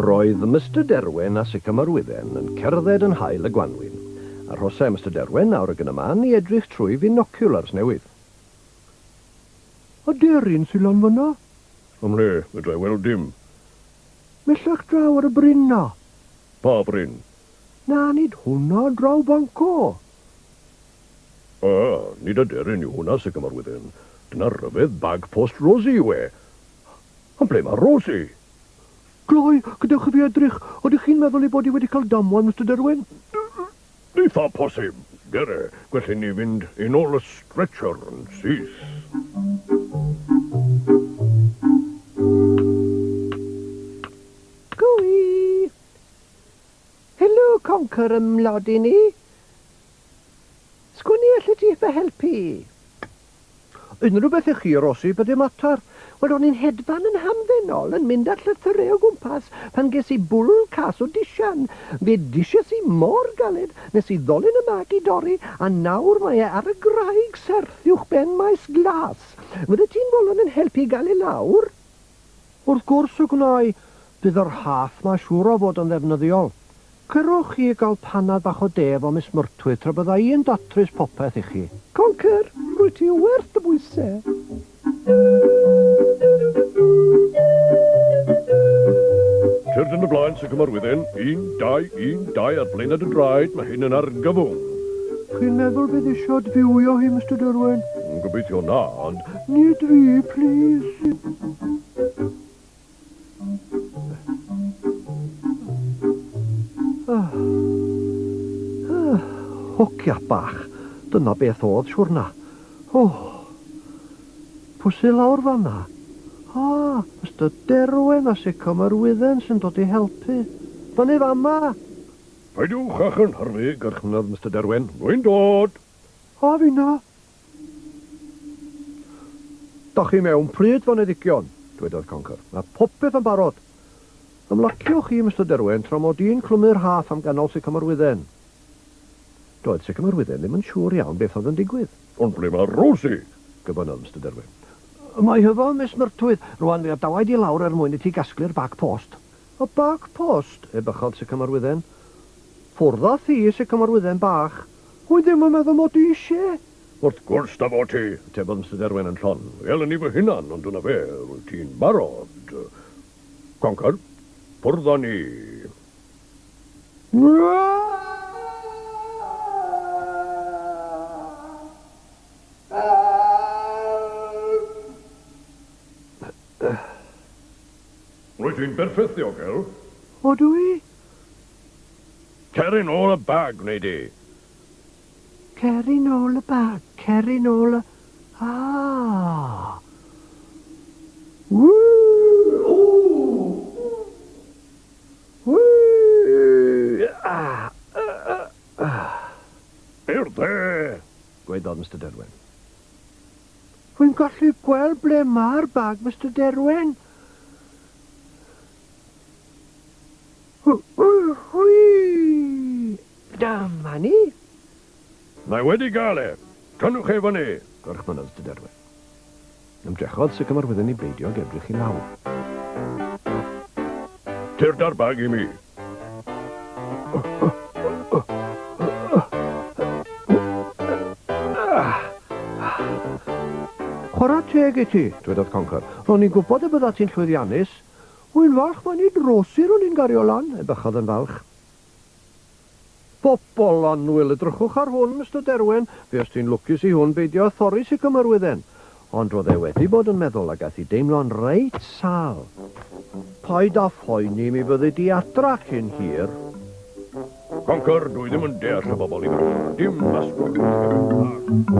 Roedd Mister Derwen a Sycamore Wydden yn cerdded yn haul y gwanwyn. Arhosai Mister Derwen nawr ag yn y man i edrych trwy finoculars newydd. Aderyn sy lan fyna? Ymhle? Fedra i weld dim. Mellach draw ar y bryn 'na. Pa fryn? Na, nid hwnna, draw fanco. Ah, nid aderyn yw hwnna, Sycamore Wydden. Dyna ryfedd bag post Rosie yw e. Ond ble mae Rosie? Gloi, gadewch i fi edrych. Odych chi'n meddwl ei bod hi wedi cael damwain, Mister Derwyn? Eitha posib. Dere, gwell i ni fynd i nôl y stretcher yn syth. Gwy! Helo, Conker ym mlodyn i. Sgwn i allet ti fy helpu i? Unrhyw beth i chi, Rosie, be 'di'r matar? Wel, ro'n i'n hedfan yn hamddenol, yn mynd â'r llythyrau o gwmpas, pan ges i bwrw cas o disian. Fe disies i mor galed nes i ddolyn y mag i dorri, a nawr mae e ar y graig serth uwchben Maes Glas. Fyddet ti'n fodlon yn helpu i gael e lawr? Wrth gwrs y gwna i. Bydd y rhaff 'ma siŵr o fod yn ddefnyddiol. Cerwch chi i gael panad bach o de efo Miss Myrtwydd tra bydda i yn datrys popeth i chi. Conker, rwyt ti werth dy bwyse. Tyrd yn dy flaen, Sir Cymarwyddyn. Un, dau, un, dau, ar flaenau dy draed, mae hyn yn argyfwng. Chi'n meddwl bydd isio adfywio hi, Mister Derwen? Gobeithio na, ond... Nid fi, plîs. Hogia bach, dyna beth o'dd siwrna. O! Pwy sy lawr fan'na? Ah, Mister Derwen a Sycamore Wydden sy'n dod i helpu. Fyny fama! Peidiwch â chynhyrfu, gorchmynnodd Mister Derwen. Rwy'n dod! A finna! Dach chi mewn pryd, foneddigion, dwedodd Conker. Mae popeth yn barod. Ymlaciwch chi, Mister Derwen, tra mod i'n clymu'r rhaff am ganol Sycamore Wydden. Doedd Sycamore Wydden ddim yn siŵr iawn beth oedd yn digwydd. Ond ble mae Rosie? gofynnodd Mister Derwen. Mae hi efo Miss Myrtwydd. Rwan, fe adawai di lawr er mwyn i ti gasglu'r bag post. Y bag post? ebychodd Sycamore Wydden. Ffwrdd â thi, Sycamore Wydden bach. Wy ddim yn meddwl mod i isie. Wrth gwrs dy fod ti, atebodd Mister Derwen yn llon. Fe elen i fy hunan, ond dyna fe, rwyt ti'n barod. Conker, ffwrdd â ni. Rwyt ti'n berffaith ddiogel. Odw i? Cer i nôl y bag, wnei di. Cer i nôl y bag, cer i nôl y... Ah! Ww! Ww! Ah! Ah! I'r dde! gwaeddodd Mister Derwen. Rwy'n gallu gweld ble mae'r bag, Mister Derwen. Dyma ni! Mae wedi gael e! Tynnwch e fyny! gorchmynnodd Mister Derwen. Ymdrechodd Sycamorwydden i beidio ag edrych i lawr. Tyrd â'r bag i mi! Chwarae teg i ti, dwedodd Conker. Ro'n i'n gwybod y bydda ti'n llwyddiannus. Wy'n falch mai nid Rosie ro'n i'n gario lan, ebychodd yn falch. Bobol annwyl, edrychwch ar hwn, Mister Derwen, fuost ti'n lwcus i hwn beidio â thorri sycamorwydden. Ond roedd e wedi bod yn meddwl ac aeth i deimlo'n reit sâl. Paid â phoeni, mi fyddi di adra cyn hir. Conker, dwi ddim yn deall y bobol ifanc 'ma. Dim asgwrn wrth gefn bach.